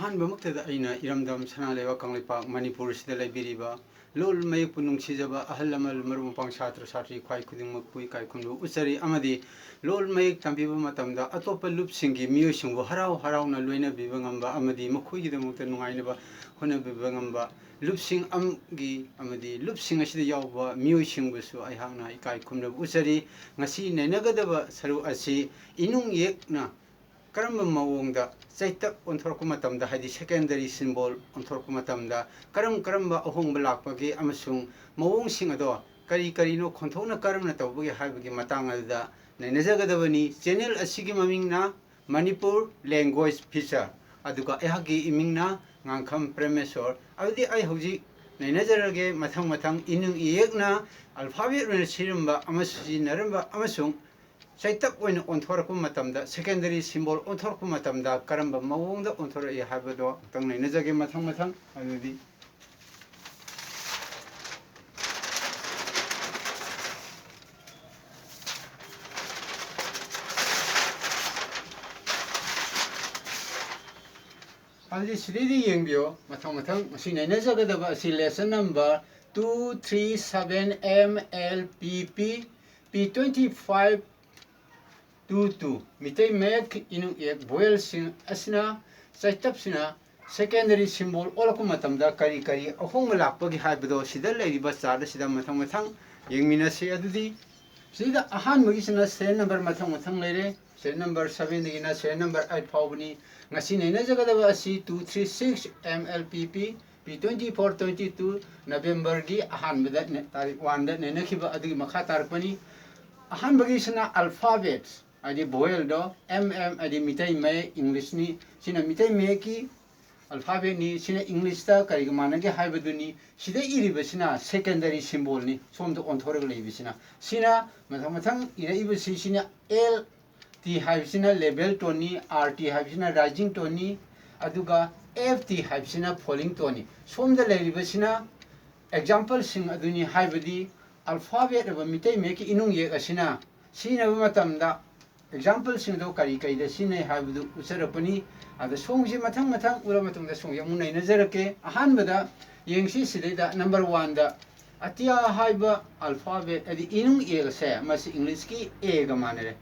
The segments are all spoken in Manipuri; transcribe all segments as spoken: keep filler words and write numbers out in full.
ꯑꯍꯥꯟꯕꯃꯛꯇꯗ ꯑꯩꯅ ꯏꯔꯝꯗꯝ ꯁꯅꯥ ꯂꯩꯕꯥꯛ ꯀꯪꯂꯩꯄꯥꯛ ꯃꯅꯤꯄꯨꯔꯁꯤꯗ ꯂꯩꯕꯤꯔꯤꯕ ꯂꯣꯜ ꯃꯌꯦꯛꯄꯨ ꯅꯨꯡꯁꯤꯖꯕ ꯑꯍꯜ ꯂꯃꯟ, ꯃꯔꯨꯞ ꯃꯄꯥꯡ, ꯁꯥꯇ꯭ꯔ ꯁꯥꯇ꯭ꯔꯤ ꯈ꯭ꯋꯥꯏ ꯈꯨꯗꯤꯡꯃꯛꯄꯨ ꯏꯀꯥꯏ ꯈꯨꯝꯅꯕ ꯎꯠꯆꯔꯤ꯫ ꯑꯃꯗꯤ ꯂꯣꯜ ꯃꯌꯦꯛ ꯇꯝꯕꯤꯕ ꯃꯇꯝꯗ ꯑꯇꯣꯞꯄ ꯂꯨꯞꯁꯤꯡꯒꯤ ꯃꯤꯑꯣꯏꯁꯤꯡꯕꯨ ꯍꯔꯥꯎ ꯍꯔꯥꯎꯅ ꯂꯣꯏꯅꯕꯤꯕ ꯉꯝꯕ ꯑꯃꯗꯤ ꯃꯈꯣꯏꯒꯤꯗꯃꯛꯇ ꯅꯨꯡꯉꯥꯏꯅꯕ ꯍꯣꯠꯅꯕꯤꯕ ꯉꯝꯕ ꯂꯨꯞꯁꯤꯡ ꯑꯃꯒꯤ ꯑꯃꯗꯤ ꯂꯨꯞꯁꯤꯡ ꯑꯁꯤꯗ ꯌꯥꯎꯕ ꯃꯤꯑꯣꯏꯁꯤꯡꯕꯨꯁꯨ ꯑꯩꯍꯥꯛꯅ ꯏꯀꯥꯏ ꯈꯨꯝꯅꯕ ꯎꯠꯆꯔꯤ꯫ ꯉꯁꯤ ꯅꯩꯅꯒꯗꯕ ꯁꯔꯨꯛ ꯑꯁꯤ ꯏꯅꯨꯡ ꯏꯌꯦꯛꯅ ꯀꯔꯝꯕ ꯃꯑꯣꯡꯗ ꯆꯩꯇꯞ ꯑꯣꯟꯊꯣꯔꯛꯄ ꯃꯇꯝꯗ, ꯍꯥꯏꯗꯤ secondary symbol ꯑꯣꯟꯊꯣꯔꯛꯄ ꯃꯇꯝꯗ ꯀꯔꯝ ꯀꯔꯝꯕ ꯑꯍꯣꯡꯕ ꯂꯥꯛꯄꯒꯦ ꯑꯃꯁꯨꯡ ꯃꯑꯣꯡꯁꯤꯡ ꯑꯗꯣ ꯀꯔꯤ ꯀꯔꯤꯅꯣ, ꯈꯣꯟꯊꯣꯛꯅ ꯀꯔꯝꯅ ꯇꯧꯕꯒꯦ ꯍꯥꯏꯕꯒꯤ ꯃꯇꯥꯡ ꯑꯗꯨꯗ ꯅꯩꯅꯖꯒꯗꯕꯅꯤ꯫ Channel ꯑꯁꯤꯒꯤ ꯃꯃꯤꯡꯅ Manipur Language Feature, ꯑꯗꯨꯒ ꯑꯩꯍꯥꯛꯀꯤ ꯏꯃꯤꯡꯅ ꯉꯥꯡꯈꯝ ꯄ꯭ꯔꯦꯃꯦꯁꯣꯔ꯫ ꯑꯗꯨꯗꯤ ꯑꯩ ꯍꯧꯖꯤꯛ ꯅꯩꯅꯖꯔꯒꯦ ꯃꯊꯪ ꯃꯊꯪ ꯏꯅꯨꯡ ꯏꯌꯦꯛꯅ alphabet ꯑꯣꯏꯅ ꯁꯤꯔꯝꯕ ꯑꯃꯁꯨꯡ ꯁꯤꯖꯤꯟꯅꯔꯝꯕ ꯑꯃꯁꯨꯡ ꯆꯩꯇꯞ ꯑꯣꯏꯅ ꯑꯣꯟꯊꯣꯔꯛꯄ ꯃꯇꯝꯗ, secondary symbol ꯑꯣꯟꯊꯣꯔꯛꯄ ꯃꯇꯝꯗ ꯀꯔꯝꯕ ꯃꯑꯣꯡꯗ ꯑꯣꯟꯊꯣꯔꯛꯏ ꯍꯥꯏꯕꯗꯣ ꯑꯃꯨꯛꯇꯪ ꯅꯩꯅꯖꯒꯦ ꯃꯊꯪ ꯃꯊꯪ꯫ ꯑꯗꯨꯗꯤ ꯑꯗꯨꯗꯤ ꯁꯤꯗꯩꯗꯤ ꯌꯦꯡꯕꯤꯌꯣ, ꯃꯊꯪ ꯃꯊꯪ ꯃꯁꯤ ꯅꯩꯅꯖꯒꯗꯕ ꯑꯁꯤ lesson number two three seven M L P P P twenty five two two, Meitei ꯃꯌꯦꯛ ꯏꯅꯨꯡ ꯏꯌꯦꯛ vowelꯁꯤꯡ ꯑꯁꯤꯅ ꯆꯩꯇꯞꯁꯤꯅ secondary symbol ꯑꯣꯜꯂꯛꯄ ꯃꯇꯝꯗ ꯀꯔꯤ ꯀꯔꯤ ꯑꯍꯣꯡꯕ ꯂꯥꯛꯄꯒꯦ ꯍꯥꯏꯕꯗꯣ ꯁꯤꯗ ꯂꯩꯔꯤꯕ chart ꯑꯁꯤꯗ ꯃꯊꯪ ꯃꯊꯪ ꯌꯦꯡꯃꯤꯟꯅꯁꯤ꯫ ꯑꯗꯨꯗꯤ ꯁꯤꯗ ꯑꯍꯥꯟꯕꯒꯤꯁꯤꯅ serial number ꯃꯊꯪ ꯃꯊꯪ ꯂꯩꯔꯦ꯫ Serial number sevenꯗꯒꯤꯅ serial number eight ꯐꯥꯎꯕꯅꯤ꯫ ꯉꯁꯤ ꯅꯩꯅꯖꯒꯗꯕ ꯑꯁꯤ two three six M L P P P twenty four twenty two, Novemberꯒꯤ ꯑꯍꯥꯟꯕꯗ ꯅ-, ꯇꯥꯔꯤꯛ oneꯗ ꯅꯩꯅꯈꯤꯕ ꯑꯗꯨꯒꯤ ꯃꯈꯥ ꯇꯥꯔꯛꯄꯅꯤ꯫ ꯑꯍꯥꯟꯕꯒꯤꯁꯤꯅ alphabet, ꯍꯥꯏꯗꯤ vowelꯗꯣ, M M ꯍꯥꯏꯗꯤ ꯃꯤꯇꯩ ꯃꯌꯦꯛ, Englishꯅꯤ꯫ ꯁꯤꯅ ꯃꯤꯇꯩ ꯃꯌꯦꯛꯀꯤ alphabetꯅꯤ꯫ ꯁꯤꯅ Englishꯇ ꯀꯔꯤꯒ ꯃꯥꯟꯅꯒꯦ ꯍꯥꯏꯕꯗꯨꯅꯤ꯫ ꯁꯤꯗ ꯏꯔꯤꯕꯁꯤꯅ secondary symbolꯅꯤ, ꯁꯣꯝꯗ ꯑꯣꯟꯊꯣꯔꯒ ꯂꯩꯕꯁꯤꯅ꯫ ꯁꯤꯅ ꯃꯊꯪ ꯃꯊꯪ ꯏꯔꯛꯏꯕꯁꯤ, ꯁꯤꯅ L T ꯍꯥꯏꯕꯁꯤꯅ level toneꯅꯤ, R T ꯍꯥꯏꯕꯁꯤꯅ rising toneꯅꯤ, ꯑꯗꯨꯒ F T ꯍꯥꯏꯕꯁꯤꯅ falling toneꯅꯤ꯫ ꯁꯣꯝꯗ ꯂꯩꯔꯤꯕꯁꯤꯅ exampleꯁꯤꯡ ꯑꯗꯨꯅꯤ, ꯍꯥꯏꯕꯗꯤ alphabet ꯑꯣꯏꯕ ꯃꯤꯇꯩ ꯃꯌꯦꯛꯀꯤ ꯏꯅꯨꯡ ꯌꯦꯛ ꯑꯁꯤꯅ ꯁꯤꯖꯤꯟꯅꯕ ꯃꯇꯝꯗ ꯑꯦꯛꯖꯥꯝꯄꯜꯁꯤꯡꯗꯣ ꯀꯔꯤ ꯀꯔꯤꯗ ꯁꯤꯖꯤꯟꯅꯩ ꯍꯥꯏꯕꯗꯨ ꯎꯠꯆꯔꯛꯄꯅꯤ꯫ ꯑꯗ ꯁꯣꯡꯁꯤ ꯃꯊꯪ ꯃꯊꯪ ꯎꯠꯂ ꯃꯇꯨꯡꯗ ꯁꯣꯡꯁꯤ ꯑꯃꯨꯛ ꯅꯩꯅꯖꯔꯛꯀꯦ꯫ ꯑꯍꯥꯟꯕꯗ ꯌꯦꯡꯁꯤ, ꯁꯤꯗꯩꯗ ꯅꯝꯕꯔ ꯋꯥꯟꯗ ꯑꯇꯤꯌꯥ ꯍꯥꯏꯕ ꯑꯜꯐꯥꯕꯦꯠ, ꯍꯥꯏꯗꯤ ꯏꯅꯨꯡ ꯑꯦꯒꯁꯦ, ꯃꯁꯤ ꯏꯪꯂꯤꯁꯀꯤ ꯑꯦꯒ ꯃꯥꯟꯅꯔꯦ꯫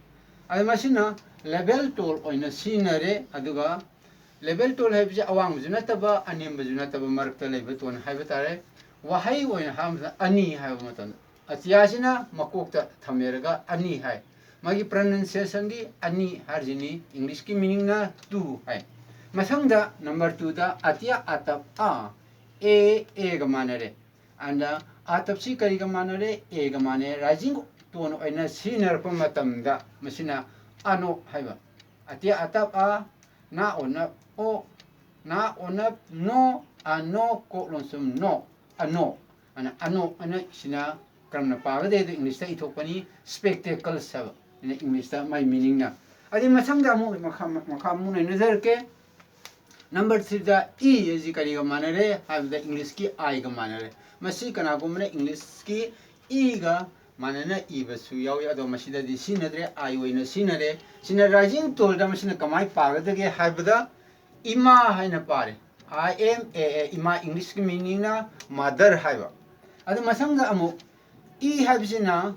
ꯑꯗ ꯃꯁꯤꯅ ꯂꯦꯕꯦꯜ ꯇꯣꯜ ꯑꯣꯏꯅ ꯁꯤꯖꯤꯟꯅꯔꯦ꯫ ꯑꯗꯨꯒ ꯂꯦꯕꯦꯜ ꯇꯣꯜ ꯍꯥꯏꯕꯁꯤ ꯑꯋꯥꯡꯕꯁꯨ ꯅꯠꯇꯕ, ꯑꯅꯦꯝꯕꯁꯨ ꯅꯠꯇꯕ, ꯃꯔꯛꯇ ꯂꯩꯕ ꯇꯣꯟ ꯍꯥꯏꯕ ꯇꯥꯔꯦ꯫ ꯋꯥꯍꯩ ꯑꯣꯏꯅ ꯍꯥꯏꯕꯗ ꯑꯅꯤ ꯍꯥꯏꯕ ꯃꯇꯝꯗ, ꯑꯇꯤꯌꯥꯁꯤꯅ ꯃꯀꯣꯛꯇ ꯊꯝꯃꯦꯔꯒ ꯑꯅꯤ ꯍꯥꯏ꯫ ꯃꯥꯒꯤ ꯄ꯭ꯔꯅꯟꯁꯤꯌꯦꯁꯟꯒꯤ ꯑꯅꯤ ꯍꯥꯏꯔꯤꯁꯤꯅꯤ, ꯏꯪꯂꯤꯁꯀꯤ ꯃꯤꯅꯤꯡꯅ ꯇꯨ ꯍꯥꯏ꯫ ꯃꯊꯪꯗ ꯅꯝꯕꯔ ꯇꯨꯗ ꯑꯇꯤꯌꯥ ꯑꯇꯞ ꯑ, ꯑꯦ, ꯑꯦꯒ ꯃꯥꯟꯅꯔꯦ꯫ ꯑꯗ ꯑꯇꯞꯁꯤ ꯀꯔꯤꯒ ꯃꯥꯟꯅꯔꯦ? ꯑꯦꯒ ꯃꯥꯟꯅꯔꯦ꯫ ꯔꯥꯏꯖꯤꯡ ꯇꯣꯟ ꯑꯣꯏꯅ ꯁꯤꯖꯤꯟꯅꯔꯛꯄ ꯃꯇꯝꯗ ꯃꯁꯤꯅ ꯑꯅꯣ ꯍꯥꯏꯕ꯫ ꯑꯇꯤꯌꯥ ꯑꯇꯞ ꯑ, ꯅꯥ ꯑꯣꯅꯞ ꯑꯣ, ꯅꯥ ꯑꯣꯅꯞ ꯅꯣ, ꯑꯅꯣ, ꯀꯣꯛ ꯂꯣꯟꯁꯨꯝ ꯅꯣ, ꯑꯅꯣ꯫ ꯑꯅ ꯑꯅꯣ ꯑꯅ ꯁꯤꯅ ꯀꯔꯝꯅ ꯄꯥꯒꯗꯦ ꯍꯥꯏꯗꯣ ꯏꯪꯂꯤꯁꯇ ꯏꯊꯣꯛꯄꯅꯤ, ꯁ꯭ꯄꯦꯛꯇꯦꯀꯜꯁ ꯍꯥꯏꯕ꯫ ꯑꯩꯅ ꯏꯪꯂꯤꯁꯇ ꯃꯥꯏ ꯃꯤꯅꯤꯡꯅ꯫ ꯑꯗꯩ ꯃꯊꯪꯗ ꯑꯃꯨꯛ ꯃꯈꯥ, ꯃꯈꯥ ꯑꯃꯨꯛ ꯅꯩꯅꯖꯔꯛꯀꯦ꯫ ꯅꯝꯕꯔ ꯊ꯭ꯔꯤꯗ ꯏ ꯑꯁꯤ ꯀꯔꯤꯒ ꯃꯥꯟꯅꯔꯦ ꯍꯥꯏꯕꯗ ꯏꯪꯂꯤꯁꯀꯤ ꯑꯥꯏꯒ ꯃꯥꯟꯅꯔꯦ꯫ ꯃꯁꯤ ꯀꯅꯥꯒꯨꯝꯕꯅ ꯏꯪꯂꯤꯁꯀꯤ ꯏꯒ ꯃꯥꯟꯅꯅ ꯏꯕꯁꯨ ꯌꯥꯎꯏ, ꯑꯗꯣ ꯃꯁꯤꯗꯗꯤ ꯁꯤꯖꯤꯟꯅꯗ꯭ꯔꯦ, ꯑꯥꯏ ꯑꯣꯏꯅ ꯁꯤꯖꯤꯟꯅꯔꯦ꯫ ꯁꯤꯅ ꯔꯥꯏꯖꯤꯡ ꯇꯣꯜꯗ ꯃꯁꯤꯅ ꯀꯃꯥꯏꯅ ꯄꯥꯒꯗꯒꯦ ꯍꯥꯏꯕꯗ ꯏꯃꯥ ꯍꯥꯏꯅ ꯄꯥꯔꯦ꯫ ꯑꯥꯏ ꯑꯦꯝ ꯑꯦ ꯑꯦ, ꯏꯃꯥ, ꯏꯪꯂꯤꯁꯀꯤ ꯃꯤꯅꯤꯡꯅ ꯃꯥꯗꯔ ꯍꯥꯏꯕ꯫ ꯑꯗꯨ ꯃꯊꯪꯗ ꯑꯃꯨꯛ ꯏ ꯍꯥꯏꯕꯁꯤꯅ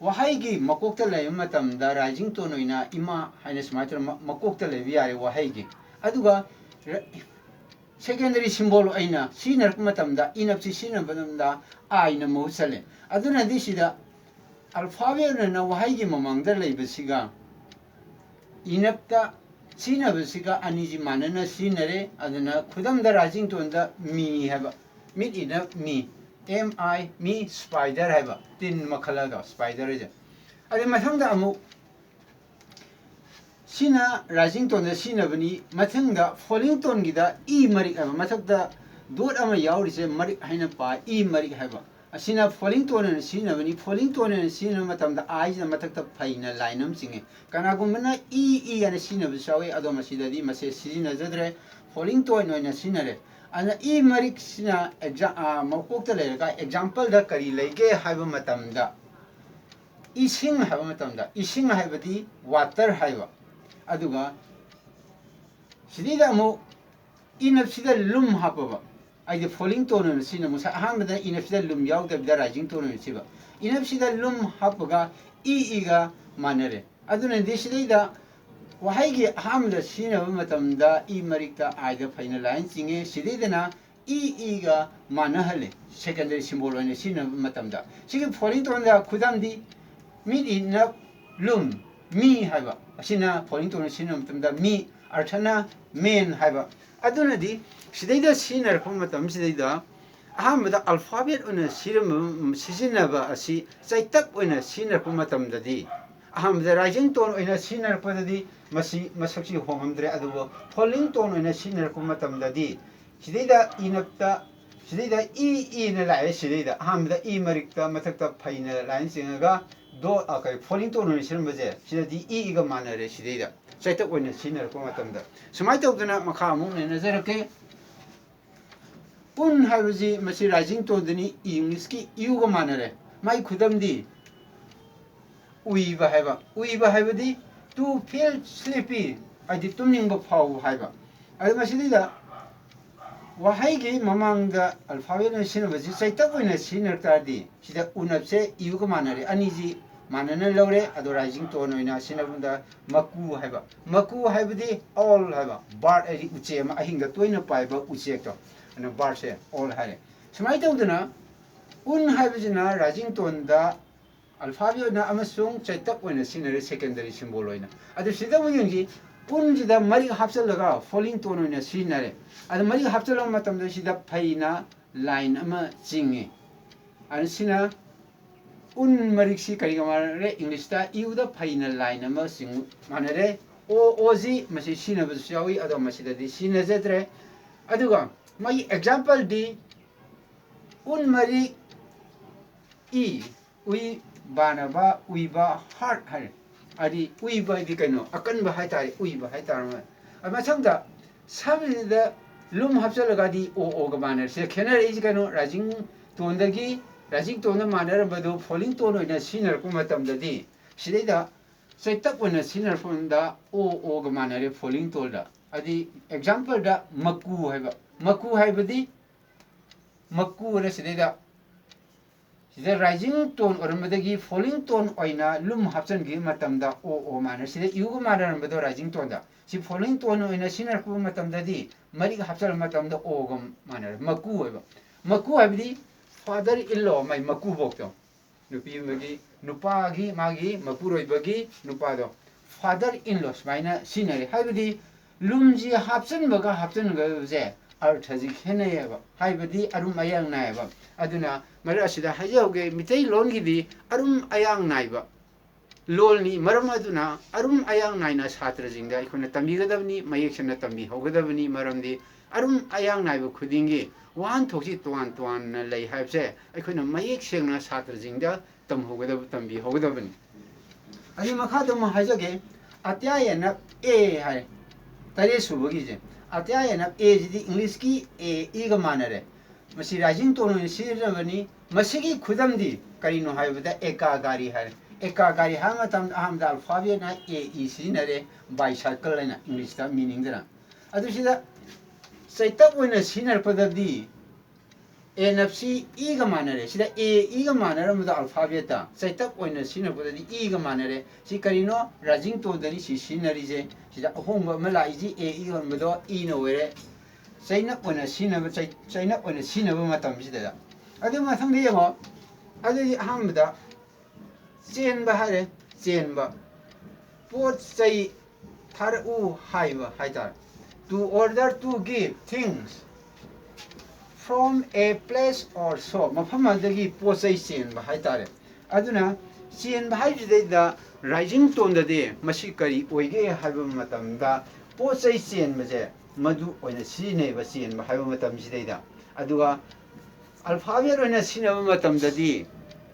ꯋꯥꯍꯩꯒꯤ ꯃꯀꯣꯛꯇ ꯂꯩꯕ ꯃꯇꯝꯗ ꯔꯥꯏꯖꯤꯡ ꯇꯣꯟ ꯑꯣꯏꯅ ꯏꯃꯥ ꯍꯥꯏꯅ ꯁꯨꯃꯥꯏꯅ ꯇꯧꯔꯒ ꯃ-, ꯃꯀꯣꯛꯇ ꯂꯩꯕ ꯌꯥꯔꯦ ꯋꯥꯍꯩꯒꯤ꯫ ꯑꯗꯨꯒ ꯔ-, ꯁꯦꯀꯦꯟꯗꯔꯤ ꯁꯤꯝꯕꯣꯜ ꯑꯣꯏꯅ ꯁꯤꯖꯤꯟꯅꯔꯛꯄ ꯃꯇꯝꯗ, ꯏꯅꯞꯁꯤ ꯁꯤꯖꯤꯟꯅꯕ ꯃꯇꯝꯗ ꯑꯥꯏꯅ ꯃꯍꯨꯠ ꯁꯤꯜꯂꯦ꯫ ꯑꯗꯨꯅꯗꯤ ꯁꯤꯗ ꯑꯜꯐꯥꯕꯦꯠ ꯑꯣꯏꯅ ꯋꯥꯍꯩꯒꯤ ꯃꯃꯥꯡꯗ ꯂꯩꯕꯁꯤꯒ ꯏꯅꯞꯇ ꯁꯤꯖꯤꯟꯅꯕꯁꯤꯒ ꯑꯅꯤꯁꯤ ꯃꯥꯟꯅꯅ ꯁꯤꯖꯤꯟꯅꯔꯦ꯫ ꯑꯗꯨꯅ ꯈꯨꯗꯝꯗ ꯔꯥꯏꯖꯤꯡ ꯇꯣꯟꯗ ꯃꯤ ꯍꯥꯏꯕ, ꯃꯤꯠ ꯏꯅꯞ ꯃꯤ, ꯑꯦꯝ ꯑꯥꯏ, ꯃꯤ, ꯁ꯭ꯄꯥꯏꯗꯔ ꯍꯥꯏꯕ, ꯇꯤꯟ ꯃꯈꯜ ꯑꯗꯣ, ꯁ꯭ꯄꯥꯏꯗꯔ ꯍꯥꯏꯁꯦ꯫ ꯑꯗꯩ ꯃꯊꯪꯗ ꯑꯃꯨꯛ ꯁꯤꯅ ꯔꯥꯏꯖꯤꯡ ꯇꯣꯟꯗ ꯁꯤꯖꯤꯟꯅꯕꯅꯤ꯫ ꯃꯊꯪꯗ ꯐꯣꯂꯤꯡ ꯇꯣꯟꯒꯤꯗ ꯏ ꯃꯔꯤꯛ ꯍꯥꯏꯕ, ꯃꯊꯛꯇ ꯗꯣꯠ ꯑꯃ ꯌꯥꯎꯔꯤꯁꯦ ꯃꯔꯤꯛ ꯍꯥꯏꯅ ꯄꯥꯏ, ꯏ ꯃꯔꯤꯛ ꯍꯥꯏꯕ꯫ ꯑꯁꯤꯅ ꯐꯣꯂꯤꯡ ꯇꯣꯟ ꯑꯣꯏꯅ ꯁꯤꯖꯤꯟꯅꯕꯅꯤ꯫ ꯐꯣꯂꯤꯡ ꯇꯣꯟ ꯑꯣꯏꯅ ꯁꯤꯖꯤꯟꯅꯕ ꯃꯇꯝꯗ ꯑꯥꯏꯁꯤꯅ ꯃꯊꯛꯇ ꯐꯩꯅ ꯂꯥꯏꯟ ꯑꯃ ꯆꯤꯡꯉꯤ꯫ ꯀꯅꯥꯒꯨꯝꯕꯅ ꯏ, ꯏ ꯍꯥꯏꯅ ꯁꯤꯖꯤꯟꯅꯕꯁꯨ ꯌꯥꯎꯏ, ꯑꯗꯣ ꯃꯁꯤꯗꯗꯤ ꯃꯁꯦ ꯁꯤꯖꯤꯟꯅꯖꯗ꯭ꯔꯦ꯫ ꯐꯣꯂꯤꯡ ꯇꯣꯟ ꯑꯣꯏꯅ ꯁꯤꯖꯤꯟꯅꯔꯦ꯫ ꯑꯗꯨꯅ ꯏ ꯃꯔꯤꯛꯁꯤꯅ ꯑꯦꯛꯖꯥ-, ꯑ, ꯃꯀꯣꯛꯇ ꯂꯩꯔꯒ ꯑꯦꯛꯖꯥꯝꯄꯜꯗ ꯀꯔꯤ ꯂꯩꯒꯦ ꯍꯥꯏꯕ ꯃꯇꯝꯗ, ꯏꯁꯤꯡ ꯍꯥꯏꯕ ꯃꯇꯝꯗ, ꯏꯁꯤꯡ ꯍꯥꯏꯕꯗꯤ water ꯍꯥꯏꯕ, ꯑꯗꯨꯒ ꯁꯤꯗꯩꯗ ꯑꯃꯨꯛ ꯏꯅꯞꯁꯤꯗ ꯂꯨꯝ ꯍꯥꯞꯄꯕ, ꯍꯥꯏꯗꯤ falling tone ꯑꯣꯏꯅ ꯁꯤꯖꯤꯟꯅꯕ꯫ ꯉꯁꯥꯏ ꯑꯍꯥꯟꯕꯗ ꯏꯅꯞꯁꯤꯗ ꯂꯨꯝ ꯌꯥꯎꯗꯕꯤꯗ rising tone ꯑꯣꯏꯅ ꯁꯤꯕ꯫ ꯏꯅꯞꯁꯤꯗ ꯂꯨꯝ ꯍꯥꯞꯄꯒ ꯏ ꯏꯒ ꯃꯥꯟꯅꯔꯦ꯫ ꯑꯗꯨꯅꯗꯤ ꯁꯤꯗꯩꯗ ꯋꯥꯍꯩꯒꯤ ꯑꯍꯥꯟꯕꯗ ꯁꯤꯖꯤꯟꯅꯕ ꯃꯇꯝꯗ ꯏ ꯃꯔꯤꯛꯇ ꯑꯥꯏꯗ ꯐꯩꯅ line ꯆꯤꯡꯉꯦ꯫ ꯁꯤꯗꯩꯗꯅ ꯏ ꯏꯒ ꯃꯥꯟꯅꯍꯜꯂꯦ, secondary symbol ꯑꯣꯏꯅ ꯁꯤꯖꯤꯟꯅꯕ ꯃꯇꯝꯗ꯫ ꯁꯤꯒꯤ falling toneꯗ ꯈꯨꯗꯝꯗꯤ ꯃꯤꯠ ꯏꯅꯞ ꯂꯨꯝ, ꯃꯤ ꯍꯥꯏꯕ ꯑꯁꯤꯅ falling tone ꯁꯤꯖꯤꯟꯅꯕ ꯃꯇꯝꯗ ꯃꯤ, ꯑꯔꯊꯅ man ꯍꯥꯏꯕ꯫ ꯑꯗꯨꯅꯗꯤ ꯁꯤꯗꯩꯗ ꯁꯤꯖꯤꯟꯅꯔꯛꯄ ꯃꯇꯝꯁꯤꯗꯩꯗ ꯑꯍꯥꯟꯕꯗ alphabet ꯑꯣꯏꯅ ꯁꯤꯔꯝꯕ-, ꯁꯤꯖꯤꯟꯅꯕ ꯑꯁꯤ ꯆꯩꯇꯞ ꯑꯣꯏꯅ ꯁꯤꯖꯤꯟꯅꯔꯛꯄ ꯃꯇꯝꯗꯗꯤ, ꯑꯍꯥꯟꯕꯗ rising tone ꯑꯣꯏꯅ ꯁꯤꯖꯤꯟꯅꯔꯛꯄꯗꯗꯤ ꯃꯁꯤ ꯃꯁꯛꯁꯤ ꯍꯣꯡꯉꯝꯗ꯭ꯔꯦ꯫ ꯑꯗꯨꯕꯨ falling tone ꯑꯣꯏꯅ ꯁꯤꯖꯤꯟꯅꯔꯛꯄ ꯃꯇꯝꯗꯗꯤ ꯁꯤꯗꯩꯗ ꯏꯅꯞꯇ, ꯁꯤꯗꯩꯗ ꯏ ꯏꯅ ꯂꯥꯛꯑꯦ꯫ ꯁꯤꯗꯩꯗ ꯑꯍꯥꯟꯕꯗ ꯏ ꯃꯔꯤꯛꯇ ꯃꯊꯛꯇ ꯐꯩꯅ line ꯆꯤꯡꯉꯒ ꯗꯣ, ꯑ, ꯀꯩ, falling tone ꯑꯣꯏꯅ ꯁꯤꯖꯤꯟꯅꯕꯁꯦ, ꯁꯤꯗꯗꯤ ꯏ ꯏꯒ ꯃꯥꯟꯅꯔꯦ꯫ ꯁꯤꯗꯩꯗ ꯆꯩꯇꯞ ꯑꯣꯏꯅ ꯁꯤꯖꯤꯟꯅꯔꯛꯄ ꯃꯇꯝꯗ ꯁꯨꯃꯥꯏꯅ ꯇꯧꯗꯅ ꯃꯈꯥ ꯑꯃꯨꯛ ꯅꯩꯅꯖꯔꯛꯀꯦ꯫ ꯎꯟ ꯍꯥꯏꯕꯁꯤ ꯃꯁꯤ rising toneꯗꯅꯤ, Englishꯀꯤ ꯎꯒ ꯃꯥꯟꯅꯔꯦ꯫ ꯃꯥꯒꯤ ꯈꯨꯗꯝꯗꯤ ꯎꯏꯕ ꯍꯥꯏꯕ, ꯎꯏꯕ ꯍꯥꯏꯕꯗꯤ to feel sleepy, ꯍꯥꯏꯗꯤ ꯇꯨꯝꯅꯤꯡꯕ ꯐꯥꯎꯕ ꯍꯥꯏꯕ꯫ ꯑꯗꯨ ꯃꯁꯤꯗꯩꯗ ꯋꯥꯍꯩꯒꯤ ꯃꯃꯥꯡꯗ alphabet ꯑꯣꯏꯅ ꯁꯤꯖꯤꯟꯅꯕꯁꯤ ꯆꯩꯇꯞ ꯑꯣꯏꯅ ꯁꯤꯖꯤꯟꯅꯔꯛ ꯇꯥꯔꯗꯤ ꯁꯤꯗ ꯎꯅꯞꯁꯦ ꯎꯒ ꯃꯥꯟꯅꯔꯦ, ꯑꯅꯤꯁꯤ ꯃꯥꯟꯅꯅ ꯂꯧꯔꯦ꯫ ꯑꯗꯣ rising tone ꯑꯣꯏꯅ ꯁꯤꯖꯤꯟꯅꯕꯗ ꯃꯀꯨ ꯍꯥꯏꯕ, ꯃꯀꯨ ꯍꯥꯏꯕꯗꯤ owl ꯍꯥꯏꯕ, bird ꯍꯥꯏꯗꯤ ꯎꯆꯦꯛ ꯑꯃ, ꯑꯍꯤꯡꯗ ꯇꯣꯏꯅ ꯄꯥꯏꯕ ꯎꯆꯦꯛꯇꯣ, ꯑꯗꯨꯅ birdꯁꯦ owl ꯍꯥꯏꯔꯦ꯫ ꯁꯨꯃꯥꯏꯅ ꯇꯧꯗꯅ ꯎꯟ ꯍꯥꯏꯕꯁꯤꯅ rising toneꯗ alphabet ꯑꯣꯏꯅ ꯑꯃꯁꯨꯡ ꯆꯩꯇꯞ ꯑꯣꯏꯅ ꯁꯤꯖꯤꯟꯅꯔꯦ, secondary symbol ꯑꯣꯏꯅ꯫ ꯑꯗꯨ ꯁꯤꯗ ꯑꯃꯨꯛ ꯌꯦꯡꯁꯤ, ꯎꯟꯁꯤꯗ ꯃꯔꯤꯛ ꯍꯥꯞꯆꯤꯜꯂꯒ falling tone ꯑꯣꯏꯅ ꯁꯤꯖꯤꯟꯅꯔꯦ꯫ ꯑꯗꯨ ꯃꯔꯤꯛ ꯍꯥꯞꯆꯤꯜꯂꯕ ꯃꯇꯝꯗ ꯁꯤꯗ ꯐꯩꯅ line ꯑꯃ ꯆꯤꯡꯉꯤ꯫ ꯑꯗꯨ ꯁꯤꯅ ꯎꯟ ꯃꯔꯤꯛꯁꯤ ꯀꯔꯤꯒ ꯃꯥꯟꯅꯔꯦ? Englishꯇ ꯎꯗ ꯐꯩꯅ line ꯑꯃ ꯆꯤꯡ ꯃꯥꯟꯅꯔꯦ꯫ ꯑꯣ, ꯑꯣꯁꯤ ꯃꯁꯤ ꯁꯤꯖꯤꯟꯅꯕꯁꯨ ꯌꯥꯎꯏ, ꯑꯗꯣ ꯃꯁꯤꯗꯗꯤ ꯁꯤꯖꯤꯟꯅꯖꯗ꯭ꯔꯦ꯫ ꯑꯗꯨꯒ ꯃꯥꯒꯤ exampleꯗꯤ ꯎꯟ ꯃꯔꯤꯛ ꯏ, ꯎꯏ, ꯕꯥꯅꯕ, ꯎꯏꯕ, heart ꯍꯥꯏꯔꯦ꯫ ꯍꯥꯏꯗꯤ ꯎꯏꯕ ꯍꯥꯏꯗꯤ ꯀꯩꯅꯣ? ꯑꯀꯟꯕ ꯍꯥꯏꯇꯥꯔꯦ, ꯎꯏꯕ ꯍꯥꯏꯇꯥꯔꯦ꯫ ꯑꯗꯨ ꯃꯊꯪꯗ ꯁꯝꯁꯤꯗ ꯂꯨꯝ ꯍꯥꯞꯆꯤꯜꯂꯒꯗꯤ ꯑꯣ, ꯑꯣꯒ ꯃꯥꯟꯅꯔꯦ꯫ ꯁꯤꯗ ꯈꯦꯠꯅꯔꯛꯏꯁꯤ ꯀꯩꯅꯣ? Rising toneꯗꯒꯤ Rising toneꯗ ꯃꯥꯟꯅꯔꯝꯕꯗꯨ falling tone ꯑꯣꯏꯅ ꯁꯤꯖꯤꯟꯅꯔꯛꯄ ꯃꯇꯝꯗꯗꯤ, ꯁꯤꯗꯩꯗ ꯆꯩꯇꯞ ꯑꯣꯏꯅ ꯁꯤꯖꯤꯟꯅꯔꯛꯄꯗ ꯑꯣ ꯑꯣꯒ ꯃꯥꯟꯅꯔꯦ falling toneꯗ꯫ ꯑꯗꯤ exampleꯗ ꯃꯀꯨ ꯍꯥꯏꯕ, ꯃꯀꯨ ꯍꯥꯏꯕꯗꯤ ꯃꯀꯨ ꯑꯅ ꯁꯤꯗꯩꯗ, ꯁꯤꯗ rising tone ꯑꯣꯏꯔꯝꯕꯗꯒꯤ falling tone ꯑꯣꯏꯅ ꯂꯨꯝ ꯍꯥꯞꯆꯤꯟꯈꯤꯕ ꯃꯇꯝꯗ ꯑꯣ ꯑꯣ ꯃꯥꯟꯅꯔꯦ꯫ ꯁꯤꯗ ꯏꯎꯒ ꯃꯥꯟꯅꯔꯝꯕꯗꯣ rising toneꯗ, ꯁꯤ falling tone ꯑꯣꯏꯅ ꯁꯤꯖꯤꯟꯅꯔꯛꯄ ꯃꯇꯝꯗꯗꯤ ꯃꯔꯤꯛ ꯍꯥꯞꯆꯤꯜꯂꯛꯄ ꯃꯇꯝꯗ ꯑꯣꯒ ꯃꯥꯟꯅꯔꯦ꯫ ꯃꯀꯨ ꯑꯣꯏꯕ, ꯃꯀꯨ ꯍꯥꯏꯕꯗꯤ father in law, ꯃꯥꯏ ꯃꯀꯨꯕꯣꯛꯇꯣ, ꯅꯨꯄꯤ ꯑꯃꯒꯤ, ꯅꯨꯄꯥꯒꯤ, ꯃꯥꯒꯤ ꯃꯄꯨꯔꯣꯏꯕꯒꯤ ꯅꯨꯄꯥꯗꯣ, father in law ꯁꯨꯃꯥꯏꯅ ꯁꯤꯖꯤꯟꯅꯔꯦ꯫ ꯍꯥꯏꯕꯗꯤ ꯂꯨꯝꯁꯤ ꯍꯥꯞꯆꯤꯟꯕꯒ ꯍꯥꯞꯆꯤꯟꯒꯗꯕꯁꯦ ꯑꯔꯊꯁꯤ ꯈꯦꯠꯅꯩꯌꯦꯕ, ꯍꯥꯏꯕꯗꯤ ꯑꯔꯨꯝ ꯑꯌꯥꯡ ꯅꯥꯏꯌꯦꯕ꯫ ꯑꯗꯨꯅ ꯃꯔꯛ ꯑꯁꯤꯗ ꯍꯥꯏꯖꯍꯧꯒꯦ, ꯃꯤꯇꯩꯂꯣꯟꯒꯤꯗꯤ ꯑꯔꯨꯝ ꯑꯌꯥꯡ ꯅꯥꯏꯕ ꯂꯣꯜꯅꯤ꯫ ꯃꯔꯝ ꯑꯗꯨꯅ ꯑꯔꯨꯝ ꯑꯌꯥꯡ ꯅꯥꯏꯅ ꯁꯥꯇ꯭ꯔꯁꯤꯡꯗ ꯑꯩꯈꯣꯏꯅ ꯇꯝꯕꯤꯒꯗꯕꯅꯤ, ꯃꯌꯦꯛ ꯁꯦꯡꯅ ꯇꯝꯕꯤꯍꯧꯒꯗꯕꯅꯤ꯫ ꯃꯔꯝꯗꯤ ꯑꯔꯨꯝ ꯑꯌꯥꯡ ꯅꯥꯏꯕ ꯈꯨꯗꯤꯡꯒꯤ ꯋꯥꯍꯟꯊꯣꯛꯁꯤ ꯇꯣꯉꯥꯟ ꯇꯣꯉꯥꯟꯅ ꯂꯩ ꯍꯥꯏꯕꯁꯦ ꯑꯩꯈꯣꯏꯅ ꯃꯌꯦꯛ ꯁꯦꯡꯅ ꯁꯥꯇ꯭ꯔꯁꯤꯡꯗ ꯇꯝꯍꯧꯒꯗꯕ, ꯇꯝꯕꯤꯍꯧꯒꯗꯕꯅꯤ꯫ ꯑꯗꯨ ꯃꯈꯥꯗ ꯑꯃꯨꯛ ꯍꯥꯏꯖꯒꯦ, ꯑꯇ꯭ꯌꯥꯌꯅ ꯑꯦ ꯍꯥꯏ, ꯇꯔꯦꯠ ꯁꯨꯕꯒꯤꯁꯦ꯫ ꯑꯇ꯭ꯌꯥꯌꯅ ꯑꯦꯁꯤꯗꯤ ꯏꯪꯂꯤꯁꯀꯤ ꯑꯦ ꯏꯒ ꯃꯥꯟꯅꯔꯦ꯫ ꯃꯁꯤ rising tone ꯑꯣꯏꯅ ꯁꯤꯖꯤꯟꯅꯕꯅꯤ꯫ ꯃꯁꯤꯒꯤ ꯈꯨꯗꯝꯗꯤ ꯀꯔꯤꯅꯣ ꯍꯥꯏꯕꯗ ꯑꯦꯀꯥꯒꯥꯔꯤ ꯍꯥꯏꯔꯦ꯫ ꯑꯦꯀꯥꯒꯥꯔꯤ ꯍꯥꯏꯕ ꯃꯇꯝꯗ ꯑꯍꯥꯟꯕꯗ alphabetꯅ ꯑꯦ ꯏ ꯁꯤꯖꯤꯟꯅꯔꯦ, bicycle ꯍꯥꯏꯅ ꯏꯪꯂꯤꯁꯇ meaningꯗꯅ꯫ ꯑꯗꯨ ꯁꯤꯗ ꯆꯩꯇꯞ ꯑꯣꯏꯅ ꯁꯤꯖꯤꯟꯅꯔꯛꯄꯗꯗꯤ ꯑꯦꯅ ꯁꯤ ꯏꯒ ꯃꯥꯟꯅꯔꯦ꯫ ꯁꯤꯗ ꯑꯦ ꯏꯒ ꯃꯥꯟꯅꯔꯝꯕꯗ alphabetꯇ ꯆꯩꯇꯞ ꯑꯣꯏꯅ ꯁꯤꯖꯤꯟꯅꯔꯛꯄꯗꯗꯤ ꯏꯒ ꯃꯥꯟꯅꯔꯦ꯫ ꯁꯤ ꯀꯔꯤꯅꯣ? Rising toneꯗꯅꯤ ꯁꯤ ꯁꯤꯖꯤꯟꯅꯔꯤꯁꯦ꯫ ꯁꯤꯗ ꯑꯍꯣꯡꯕ ꯑꯃ ꯂꯥꯛꯏꯁꯤ ꯑꯦ ꯏ ꯑꯣꯟꯕꯗꯣ ꯏꯅ ꯑꯣꯏꯔꯦ꯫ ꯆꯩꯅꯞ ꯑꯣꯏꯅ ꯁꯤꯖꯤꯟꯅꯕ, ꯆꯩ-, ꯆꯩꯅꯞ ꯑꯣꯏꯅ ꯁꯤꯖꯤꯟꯅꯕ ꯃꯇꯝꯁꯤꯗ꯫ ꯑꯗꯨ ꯃꯊꯪꯗ ꯌꯦꯡꯉꯣ꯫ ꯑꯗꯨꯗꯤ ꯑꯍꯥꯟꯕꯗ ꯆꯦꯟꯕ ꯍꯥꯏꯔꯦ, ꯆꯦꯟꯕ꯫ ꯄꯣꯠ ꯆꯩ ꯊꯥꯔꯛꯎ ꯍꯥꯏꯕ ꯍꯥꯏꯇꯥꯔꯦ꯫ To order, to give things from a place or so, ꯃꯐꯝ ꯑꯗꯒꯤ ꯄꯣꯠ ꯆꯩ ꯆꯦꯟꯕ ꯍꯥꯏꯇꯥꯔꯦ꯫ ꯑꯗꯨꯅ ꯆꯦꯟꯕ ꯍꯥꯏꯕꯁꯤꯗꯩꯗ rising toneꯗꯗꯤ ꯃꯁꯤ ꯀꯔꯤ ꯑꯣꯏꯒꯦ ꯍꯥꯏꯕ ꯃꯇꯝꯗ ꯄꯣꯠ ꯆꯩ ꯆꯦꯟꯕꯁꯦ ꯃꯗꯨ ꯑꯣꯏꯅ ꯁꯤꯖꯤꯟꯅꯩꯕ, ꯆꯦꯟꯕ ꯍꯥꯏꯕ ꯃꯇꯝꯁꯤꯗꯩꯗ꯫ ꯑꯗꯨꯒ alphabet ꯑꯣꯏꯅ ꯁꯤꯖꯤꯟꯅꯕ ꯃꯇꯝꯗꯗꯤ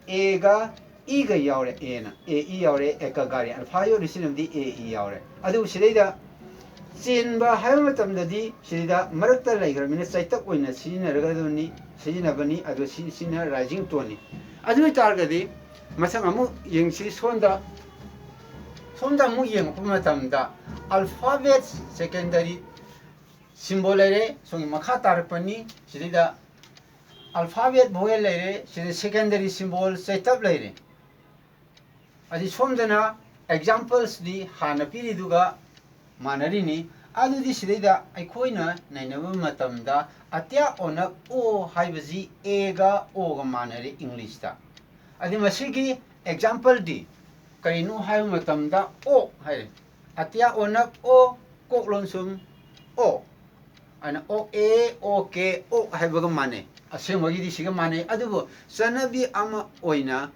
ꯑꯦꯒ ꯏꯒ ꯌꯥꯎꯔꯦ, ꯑꯦꯅ, ꯑꯦ ꯏ ꯌꯥꯎꯔꯦ, ꯑꯦꯀꯥꯒꯥꯔꯤ꯫ Alphabet ꯑꯣꯏꯅ ꯁꯤꯖꯤꯟꯅꯕꯗꯤ ꯑꯦ ꯏ ꯌꯥꯎꯔꯦ꯫ ꯑꯗꯨꯕꯨ ꯁꯤꯗꯩꯗ ꯆꯦꯟꯕ ꯍꯥꯏꯕ ꯃꯇꯝꯗꯗꯤ ꯁꯤꯗ ꯃꯔꯛꯇ ꯂꯩꯈ꯭ꯔꯕꯅꯤꯅ ꯆꯩꯇꯞ ꯑꯣꯏꯅ ꯁꯤꯖꯤꯟꯅꯔꯒꯗꯕꯅꯤ, ꯁꯤꯖꯤꯟꯅꯕꯅꯤ꯫ ꯑꯗꯣ ꯁꯤ, ꯁꯤꯅ rising toneꯅꯤ꯫ ꯑꯗꯨ ꯑꯣꯏꯇꯥꯔꯒꯗꯤ ꯃꯊꯪ ꯑꯃꯨꯛ ꯌꯦꯡꯁꯤ꯫ ꯁꯣꯝꯗ, ꯁꯣꯝꯗ ꯑꯃꯨꯛ ꯌꯦꯡꯉꯛꯄ ꯃꯇꯝꯗ alphabet secondary symbol ꯂꯩꯔꯦ꯫ ꯁꯣꯝꯒꯤ ꯃꯈꯥ ꯇꯥꯔꯛꯄꯅꯤ꯫ ꯁꯤꯗꯩꯗ alphabet vowel ꯂꯩꯔꯦ꯫ ꯁꯤꯗ secondary symbol ꯆꯩꯇꯞ ꯂꯩꯔꯦ꯫ ꯑꯗꯤ ꯁꯣꯝꯗꯅ examples ꯗꯤ ꯍꯥꯟꯅ ꯄꯤꯔꯤꯗꯨꯒ ꯃꯥꯟꯅꯔꯤꯅꯤ꯫ ꯑꯗꯨꯗꯤ ꯁꯤꯗꯩꯗ ꯑꯩꯈꯣꯏꯅ ꯅꯩꯅꯕ ꯃꯇꯝꯗ ꯑꯇ꯭ꯌꯥ ꯑꯣꯅꯛ ꯑꯣ ꯍꯥꯏꯕꯁꯤ A ꯒ O ꯒ ꯃꯥꯟꯅꯔꯦ English ꯇ꯫ ꯑꯗꯤ ꯃꯁꯤꯒꯤ example ꯗꯤ ꯀꯔꯤꯅꯣ ꯍꯥꯏꯕ ꯃꯇꯝꯗ ꯑꯣꯛ ꯍꯥꯏꯔꯦ꯫ ꯑꯇ꯭ꯌꯥ ꯑꯣꯅꯛ ꯑꯣ, ꯀꯣꯛ ꯂꯣꯟꯁꯨꯝ ꯑꯣ꯫ ꯑꯗꯨꯅ ꯑꯣꯛ, A, OK, ꯑꯣꯛ ꯍꯥꯏꯕꯒ ꯃꯥꯟꯅꯩ꯫ ꯑꯁꯦꯡꯕꯒꯤꯗꯤ ꯁꯤꯒ ꯃꯥꯟꯅꯩ꯫ ꯑꯗꯨꯕꯨ ꯆꯠꯅꯕꯤ ꯑꯃ ꯑꯣꯏꯅ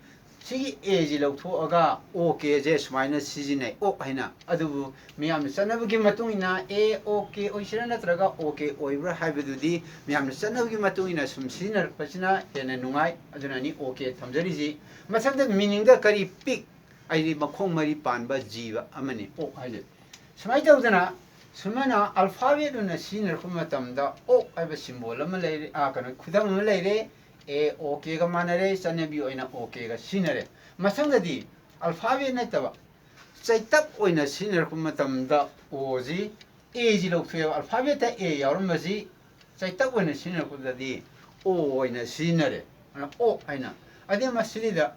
ꯁꯤꯒꯤ A ꯁꯤ ꯂꯧꯊꯣꯛꯑꯒ OK ꯁꯦ ꯁꯨꯃꯥꯏꯅ ꯁꯤꯖꯤꯟꯅꯩ, ꯑꯣꯛ ꯍꯥꯏꯅ꯫ ꯑꯗꯨꯕꯨ ꯃꯤꯌꯥꯝꯅ ꯆꯠꯅꯕꯒꯤ ꯃꯇꯨꯡ ꯏꯟꯅ A, OK ꯑꯣꯏꯁꯤꯔꯥ ꯅꯠꯇ꯭ꯔꯒ OK ꯑꯣꯏꯕ꯭ꯔꯥ ꯍꯥꯏꯕꯗꯨꯗꯤ ꯃꯤꯌꯥꯝꯅ ꯆꯠꯅꯕꯒꯤ ꯃꯇꯨꯡ ꯏꯟꯅ ꯁꯨꯝ ꯁꯤꯖꯤꯟꯅꯔꯛꯄꯁꯤꯅ ꯍꯦꯟꯅ ꯅꯨꯡꯉꯥꯏ꯫ ꯑꯗꯨꯅꯅꯤ OK ꯊꯝꯖꯔꯤꯁꯤ꯫ ꯃꯊꯪꯗ meaning ꯗ ꯀꯔꯤ ꯄꯤꯛ? ꯍꯥꯏꯗꯤ ꯃꯈꯣꯡ ꯃꯔꯤ ꯄꯥꯟꯕ ꯖꯤꯕ ꯑꯃꯅꯤ ꯑꯣꯛ ꯍꯥꯏꯁꯦ꯫ ꯁꯨꯃꯥꯏꯅ ꯇꯧꯗꯅ ꯁꯨꯃꯥꯏꯅ alphabet ꯑꯣꯏꯅ ꯁꯤꯖꯤꯟꯅꯔꯛꯄ ꯃꯇꯝꯗ ꯑꯣꯛ ꯍꯥꯏꯕ symbol ꯑꯃ ꯂꯩꯔꯦ, ꯑꯥ, ꯀꯩꯅꯣ, ꯈꯨꯗꯝ ꯑꯃ ꯂꯩꯔꯦ꯫ A, OK ꯒ ꯃꯥꯟꯅꯔꯦ, ꯆꯠꯅꯕꯤ ꯑꯣꯏꯅ OK ꯒ ꯁꯤꯖꯤꯟꯅꯔꯦ꯫ ꯃꯊꯪꯗꯗꯤ alphabet ꯅꯠꯇꯕ ꯆꯩꯇꯞ ꯑꯣꯏꯅ ꯁꯤꯖꯤꯟꯅꯔꯛꯄ ꯃꯇꯝꯗ O ꯁꯤ, A ꯁꯤ ꯂꯧꯊꯣꯛꯑꯦꯕ꯫ Alphabet ꯇ A ꯌꯥꯎꯔꯝꯕꯁꯤ ꯆꯩꯇꯞ ꯑꯣꯏꯅ ꯁꯤꯖꯤꯟꯅꯔꯛꯄꯗꯗꯤ O ꯑꯣꯏꯅ ꯁꯤꯖꯤꯟꯅꯔꯦ꯫ ꯑꯗꯨꯅ ꯑꯣꯛ ꯍꯥꯏꯅ꯫ ꯑꯗꯩ ꯃꯁꯤꯗ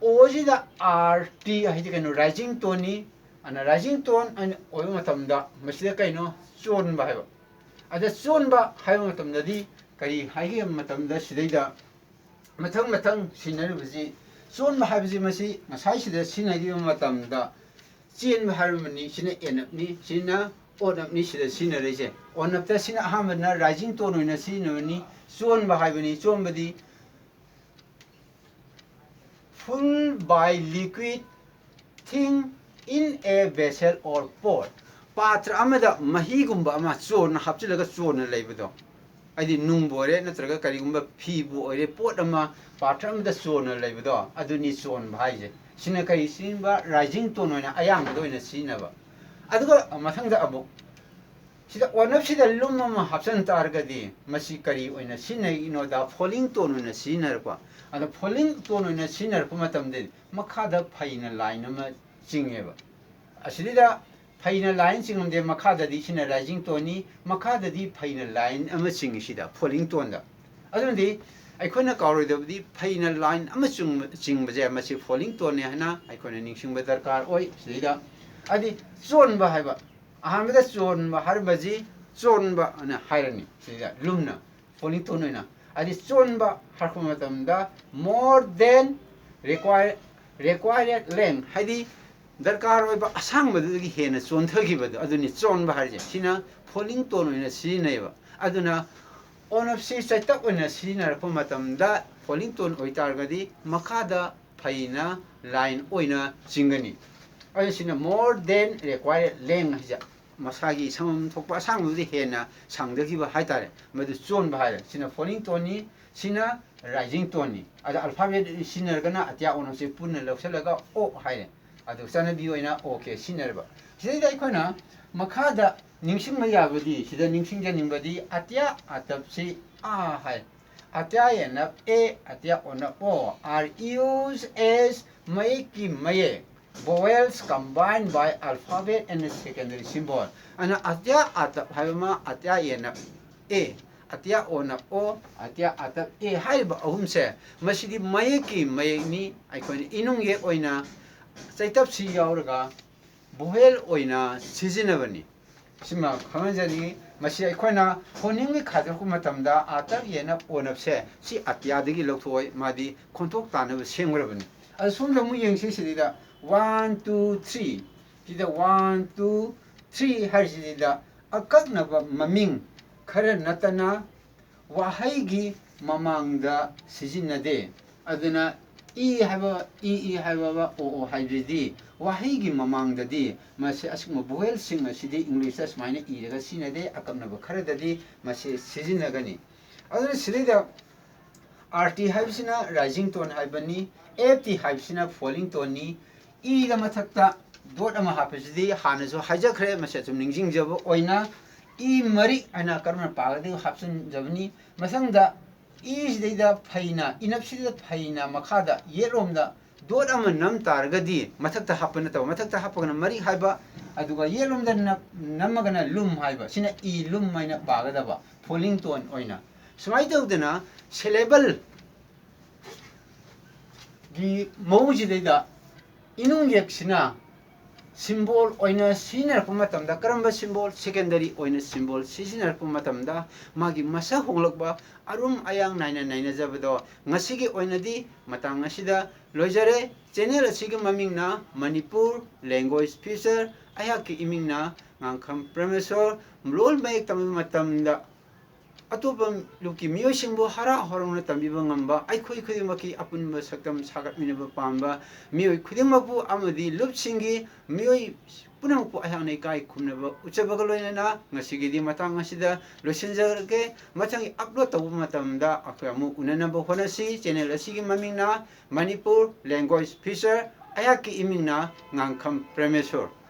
O ꯁꯤꯗ R T ꯍꯥꯏꯗꯤ ꯀꯩꯅꯣ, rising tone ꯅꯤ꯫ ꯑꯗꯨꯅ rising tone ꯍꯥꯏꯅ ꯑꯣꯏꯕ ꯃꯇꯝꯗ ꯃꯁꯤꯗ ꯀꯩꯅꯣ, ꯆꯣꯟꯕ ꯍꯥꯏꯕ꯫ ꯑꯗ ꯆꯣꯟꯕ ꯍꯥꯏꯕ ꯃꯇꯝꯗꯗꯤ ꯀꯔꯤ ꯍꯥꯏꯒꯦ ꯃꯇꯝꯗ ꯁꯤꯗꯩꯗ ꯃꯊꯪ ꯃꯊꯪ ꯁꯤꯖꯤꯟꯅꯔꯤꯕꯁꯤ, ꯆꯣꯟꯕ ꯍꯥꯏꯕꯁꯤ ꯃꯁꯤ ꯉꯁꯥꯏ ꯁꯤꯗ ꯁꯤꯖꯤꯟꯅꯈꯤꯕ ꯃꯇꯝꯗ ꯆꯦꯟꯕ ꯍꯥꯏꯔꯝꯕꯅꯤ, ꯁꯤꯅ ꯑꯦꯟ ꯑꯞꯅꯤ, ꯁꯤꯅ ꯑꯣꯟ ꯑꯞꯅꯤ, ꯁꯤꯗ ꯁꯤꯖꯤꯟꯅꯔꯤꯁꯦ꯫ ꯑꯣꯟ ꯑꯞꯇ ꯁꯤꯅ ꯑꯍꯥꯟꯕꯅ rising tone ꯑꯣꯏꯅ ꯁꯤꯖꯤꯟꯅꯕꯅꯤ꯫ ꯆꯣꯟꯕ ꯍꯥꯏꯕꯅꯤ, ꯆꯣꯟꯕꯗꯤ full by liquid thing in a vessel or pot, ꯄꯥꯇ꯭ꯔ ꯑꯃꯗ ꯃꯍꯤꯒꯨꯝꯕ ꯑꯃ ꯆꯣꯟꯅ ꯍꯥꯞꯆꯤꯜꯂꯒ ꯆꯣꯟꯅ ꯂꯩꯕꯗꯣ, ꯍꯥꯏꯗꯤ ꯅꯨꯡꯕꯨ ꯑꯣꯏꯔꯦ ꯅꯠꯇ꯭ꯔꯒ ꯀꯔꯤꯒꯨꯝꯕ ꯐꯤꯕꯨ ꯑꯣꯏꯔꯦ, ꯄꯣꯠ ꯑꯃ ꯄꯥꯇ꯭ꯔ ꯑꯃꯗ ꯆꯣꯟꯅ ꯂꯩꯕꯗꯣ, ꯑꯗꯨꯅꯤ ꯆꯣꯟꯕ ꯍꯥꯏꯁꯦ꯫ ꯁꯤꯅ ꯀꯔꯤ ꯁꯤꯖꯤꯟꯅꯕ? Rising tone ꯑꯣꯏꯅ ꯑꯌꯥꯝꯕꯗ ꯑꯣꯏꯅ ꯁꯤꯖꯤꯟꯅꯕ꯫ ꯑꯗꯨꯒ ꯃꯊꯪꯗ ꯑꯃꯨꯛ ꯁꯤꯗ ꯑꯣꯅꯞꯁꯤꯗ ꯂꯨꯝ ꯑꯃ ꯍꯥꯞꯆꯤꯟ ꯇꯥꯔꯒꯗꯤ ꯃꯁꯤ ꯀꯔꯤ ꯑꯣꯏꯅ ꯁꯤꯖꯤꯟꯅꯔꯤꯅꯣꯗ falling tone ꯑꯣꯏꯅ ꯁꯤꯖꯤꯟꯅꯔꯛꯄ꯫ ꯑꯗ falling tone ꯑꯣꯏꯅ ꯁꯤꯖꯤꯟꯅꯔꯛꯄ ꯃꯇꯝꯗ ꯃꯈꯥꯗ ꯐꯩꯅ line ꯑꯃ ꯆꯤꯡꯉꯦꯕ꯫ ꯑꯁꯤꯗ ꯐꯩꯅ line ꯆꯤꯡꯉꯝꯗꯦ, ꯃꯈꯥꯗꯗꯤ ꯁꯤꯅ rising toneꯅꯤ, ꯃꯈꯥꯗꯗꯤ ꯐꯩꯅ line ꯑꯃ ꯆꯤꯡꯉꯤ ꯁꯤꯗ falling toneꯗ꯫ ꯑꯗꯨꯅꯗꯤ ꯑꯩꯈꯣꯏꯅ ꯀꯥꯎꯔꯣꯏꯗꯕꯗꯤ ꯐꯩꯅ line ꯑꯃ ꯆꯨꯡꯕ-, ꯆꯤꯡꯕꯁꯦ ꯃꯁꯤ falling toneꯅꯤ ꯍꯥꯏꯅ ꯑꯩꯈꯣꯏꯅ ꯅꯤꯡꯁꯤꯡꯕ ꯗꯔꯀꯥꯔ ꯑꯣꯏ꯫ ꯁꯤꯗꯩꯗ ꯍꯥꯏꯗꯤ ꯆꯣꯟꯕ ꯍꯥꯏꯕ, ꯑꯍꯥꯟꯕꯗ ꯆꯣꯟꯕ ꯍꯥꯏꯔꯤꯕꯁꯤ ꯆꯣꯟꯕ ꯑꯅ ꯍꯥꯏꯔꯅꯤ꯫ ꯁꯤꯗ ꯂꯨꯝꯅ falling tone ꯑꯣꯏꯅ ꯍꯥꯏꯗꯤ ꯆꯣꯟꯕ ꯍꯥꯏꯔꯛꯄ ꯃꯇꯝꯗ more than require, required length ꯍꯥꯏꯗꯤ ꯗꯔꯀꯥꯔ ꯑꯣꯏꯕ ꯑꯁꯥꯡꯕꯗꯨꯗꯒꯤ ꯍꯦꯟꯅ ꯆꯣꯟꯊꯈꯤꯕꯗꯣ ꯑꯗꯨꯅꯤ ꯆꯣꯟꯕ ꯍꯥꯏꯔꯤꯁꯦ꯫ ꯁꯤꯅ falling tone ꯑꯣꯏꯅ ꯁꯤꯖꯤꯟꯅꯩꯌꯦꯕ꯫ ꯑꯗꯨꯅ ꯑꯣꯅꯞꯁꯤ ꯆꯩꯇꯞ ꯑꯣꯏꯅ ꯁꯤꯖꯤꯟꯅꯔꯛꯄ ꯃꯇꯝꯗ falling tone ꯑꯣꯏꯇꯥꯔꯒꯗꯤ ꯃꯈꯥꯗ ꯐꯩꯅ line ꯑꯣꯏꯅ ꯆꯤꯡꯒꯅꯤ꯫ ꯑꯗꯨ ꯁꯤꯅ more than required length ꯍꯥꯏꯁꯦ ꯃꯁꯥꯒꯤ ꯁꯪꯐꯝ ꯊꯣꯛꯄ ꯑꯁꯥꯡꯕꯗꯨꯗꯤ ꯍꯦꯟꯅ ꯁꯥꯡꯊꯈꯤꯕ ꯍꯥꯏꯇꯥꯔꯦ, ꯃꯗꯨ ꯆꯣꯟꯕ ꯍꯥꯏꯔꯦ꯫ ꯁꯤꯅ falling toneꯅꯤ, ꯁꯤꯅ rising toneꯅꯤ꯫ ꯑꯗ alphabet ꯁꯤꯖꯤꯟꯅꯔꯒꯅ ꯑꯇꯤꯌꯥ ꯑꯣꯅꯞꯁꯦ ꯄꯨꯟꯅ ꯂꯧꯁꯤꯜꯂꯒ ꯑꯣꯛ ꯍꯥꯏꯔꯦ꯫ ꯑꯗꯨ ꯆꯠꯅꯕꯤ ꯑꯣꯏꯅ OK ꯁꯤꯖꯤꯟꯅꯔꯕ꯫ ꯁꯤꯗꯩꯗ ꯑꯩꯈꯣꯏꯅ ꯃꯈꯥꯗ ꯅꯤꯡꯁꯤꯡꯕ ꯌꯥꯕꯗꯤ, ꯁꯤꯗ ꯅꯤꯡꯁꯤꯡꯖꯅꯤꯡꯕꯗꯤ ꯑꯇꯤꯌꯥ ꯑꯇꯞꯁꯤ ꯑꯥ ꯍꯥꯏ꯫ ꯑꯇꯤꯌꯥ ꯑꯣꯅꯞ ꯑꯦ, ꯑꯇꯤꯌꯥ ꯑꯣꯅꯞ ꯑꯣ are used as ꯃꯌꯦꯛꯀꯤ ꯃꯌꯦꯛ, vowels combined by alphabet and secondary symbol꯫ ꯑꯗꯨꯅ ꯑꯇꯤꯌꯥ ꯑꯇꯞ ꯍꯥꯏꯕ ꯑꯃ, ꯑꯇꯤꯌꯥ ꯑꯣꯅꯞ ꯑꯦ, ꯑꯇꯤꯌꯥ ꯑꯣꯅꯞ ꯑꯣ, ꯑꯇꯤꯌꯥ ꯑꯇꯞ ꯑꯦ ꯍꯥꯏꯔꯤꯕ ꯑꯍꯨꯝꯁꯦ, ꯃꯁꯤꯗꯤ ꯃꯌꯦꯛꯀꯤ ꯃꯌꯦꯛꯅꯤ꯫ ꯑꯩꯈꯣꯏꯅ ꯏꯅꯨꯡ ꯌꯦꯛ ꯑꯣꯏꯅ ꯆꯩꯇꯞꯁꯤ ꯌꯥꯎꯔꯒ vowel ꯑꯣꯏꯅ ꯁꯤꯖꯤꯟꯅꯕꯅꯤ꯫ ꯁꯤꯃ ꯈꯪꯍꯟꯖꯅꯤꯡꯉꯤ꯫ ꯃꯁꯤ ꯑꯩꯈꯣꯏꯅ phonemeꯒꯤ ꯈꯥꯏꯗꯣꯔꯛꯄ ꯃꯇꯝꯗ ꯑꯇꯞ ꯑꯦꯅ ꯑꯣꯅꯞꯁꯦ ꯁꯤ ꯑꯇꯤꯌꯥꯗꯒꯤ ꯂꯧꯊꯣꯛꯑꯣꯏ, ꯃꯥꯗꯤ ꯈꯣꯟꯊꯣꯛ ꯇꯥꯅꯕ ꯁꯦꯝꯈ꯭ꯔꯕꯅꯤ꯫ ꯑꯗꯨ ꯁꯣꯝꯗ ꯑꯃꯨꯛ ꯌꯦꯡꯁꯤ꯫ ꯁꯤꯗ one, two, three, ꯁꯤꯗ one, two, three ꯍꯥꯏꯔꯤꯁꯤꯗ ꯑꯀꯛꯅꯕ ꯃꯃꯤꯡ ꯈꯔ ꯅꯠꯇꯅ ꯋꯥꯍꯩꯒꯤ ꯃꯃꯥꯡꯗ ꯁꯤꯖꯤꯟꯅꯗꯦ꯫ ꯑꯗꯨꯅ ꯏ ꯍꯥꯏꯕ, ꯏ, ꯏ ꯍꯥꯏꯕ, ꯑꯣ, ꯑꯣ ꯍꯥꯏꯕꯁꯤꯗꯤ ꯋꯥꯍꯩꯒꯤ ꯃꯃꯥꯡꯗꯗꯤ ꯃꯁꯤ ꯑꯁꯤꯒꯨꯝꯕ vowelꯁꯤꯡ ꯑꯁꯤꯗꯤ Englishꯇ ꯁꯨꯃꯥꯏꯅ ꯏꯔꯒ ꯁꯤꯖꯤꯟꯅꯗꯦ, ꯑꯀꯛꯅꯕ ꯈꯔꯗꯗꯤ ꯃꯁꯤ ꯁꯤꯖꯤꯟꯅꯒꯅꯤ꯫ ꯑꯗꯨꯅ ꯁꯤꯗꯩꯗ R T ꯍꯥꯏꯕꯁꯤꯅ rising tone ꯍꯥꯏꯕꯅꯤ, F T ꯍꯥꯏꯕꯁꯤꯅ falling toneꯅꯤ꯫ ꯏꯗ ꯃꯊꯛꯇ dot ꯑꯃ ꯍꯥꯞꯄꯁꯤꯗꯤ ꯍꯥꯟꯅꯁꯨ ꯍꯥꯏꯖꯈ꯭ꯔꯦ, ꯃꯁꯤ ꯑꯁꯨꯝ ꯅꯤꯡꯁꯤꯡꯖꯕ ꯑꯣꯏꯅ ꯏ ꯃꯔꯤꯛ ꯍꯥꯏꯅ ꯀꯔꯝꯅ ꯄꯥꯒꯗꯒꯦ ꯍꯥꯞꯆꯤꯟꯖꯕꯅꯤ꯫ ꯃꯊꯪꯗ ꯏꯁꯤꯗꯩꯗ ꯐꯩꯅ, ꯏꯅꯞꯁꯤꯗ ꯐꯩꯅ ꯃꯈꯥꯗ ꯌꯦꯠꯂꯣꯝꯗ ꯗꯣꯠ ꯑꯃ ꯅꯝ ꯇꯥꯔꯒꯗꯤ, ꯃꯊꯛꯇ ꯍꯥꯞꯄ ꯅꯠꯇꯕ, ꯃꯊꯛꯇ ꯍꯥꯞꯄꯒꯅ ꯃꯔꯤꯛ ꯍꯥꯏꯕ, ꯑꯗꯨꯒ ꯌꯦꯠꯂꯣꯝꯗ ꯅꯞ-, ꯅꯝꯃꯒꯅ ꯂꯨꯝ ꯍꯥꯏꯕ꯫ ꯁꯤꯅ ꯏ ꯂꯨꯝ ꯍꯥꯏꯅ ꯄꯥꯒꯗꯕ, falling tone ꯑꯣꯏꯅ꯫ ꯁꯨꯃꯥꯏꯅ ꯇꯧꯗꯅ syllable ꯒꯤ ꯃꯑꯣꯡꯁꯤꯗꯩꯗ ꯏꯅꯨꯡ ꯌꯦꯛꯁꯤꯅ symbol ꯑꯣꯏꯅ ꯁꯤꯖꯤꯟꯅꯔꯛꯄ ꯃꯇꯝꯗ, ꯀꯔꯝꯕ symbol? Secondary ꯑꯣꯏꯅ symbol ꯁꯤꯖꯤꯟꯅꯔꯛꯄ ꯃꯇꯝꯗ ꯃꯥꯒꯤ ꯃꯁꯛ ꯍꯣꯡꯂꯛꯄ, ꯑꯔꯨꯝ ꯑꯌꯥꯡ ꯅꯥꯏꯅ ꯅꯩꯅꯖꯕꯗꯣ꯫ ꯉꯁꯤꯒꯤ ꯑꯣꯏꯅꯗꯤ ꯃꯇꯥꯡ ꯑꯁꯤꯗ ꯂꯣꯏꯖꯔꯦ꯫ Channel ꯑꯁꯤꯒꯤ ꯃꯃꯤꯡꯅ ꯃꯅꯤꯄꯨꯔ Language Future, ꯑꯩꯍꯥꯛꯀꯤ ꯏꯃꯤꯡꯅ ꯉꯥꯡꯈꯝ ꯄ꯭ꯔꯃꯦꯁꯣꯔ꯫ ꯂꯣꯜ ꯃꯌꯦꯛ ꯇꯝꯕ ꯃꯇꯝꯗ ꯑꯇꯣꯞꯄ ꯂꯨꯞꯀꯤ ꯃꯤꯑꯣꯏꯁꯤꯡꯕꯨ ꯍꯔꯥꯎ ꯍꯔꯥꯎꯅ ꯇꯝꯕꯤꯕ ꯉꯝꯕ, ꯑꯩꯈꯣꯏ ꯈꯨꯗꯤꯡꯃꯛꯀꯤ ꯑꯄꯨꯟꯕ ꯁꯛꯇꯝ ꯁꯥꯒꯠꯃꯤꯟꯅꯕ ꯄꯥꯝꯕ ꯃꯤꯑꯣꯏ ꯈꯨꯗꯤꯡꯃꯛꯄꯨ ꯑꯃꯗꯤ ꯂꯨꯞꯁꯤꯡꯒꯤ ꯃꯤꯑꯣꯏ ꯄꯨꯝꯅꯃꯛꯄꯨ ꯑꯩꯍꯥꯛꯅ ꯏꯀꯥꯏ ꯈꯨꯝꯅꯕ ꯎꯠꯆꯕꯒ ꯂꯣꯏꯅꯅ ꯉꯁꯤꯒꯤꯗꯤ ꯃꯇꯥꯡ ꯑꯁꯤꯗ ꯂꯣꯏꯁꯤꯟꯖꯔꯒꯦ꯫ ꯃꯊꯪꯒꯤ upload ꯇꯧꯕ ꯃꯇꯝꯗ ꯑꯩꯈꯣꯏ ꯑꯃꯨꯛ ꯎꯅꯅꯕ ꯍꯣꯠꯅꯁꯤ꯫ Channel ꯑꯁꯤꯒꯤ ꯃꯃꯤꯡꯅ ꯃꯅꯤꯄꯨꯔ Language Future, ꯑꯩꯍꯥꯛꯀꯤ ꯏꯃꯤꯡꯅ ꯉꯥꯡꯈꯝ ꯄ꯭ꯔꯃꯦꯁꯣꯔ꯫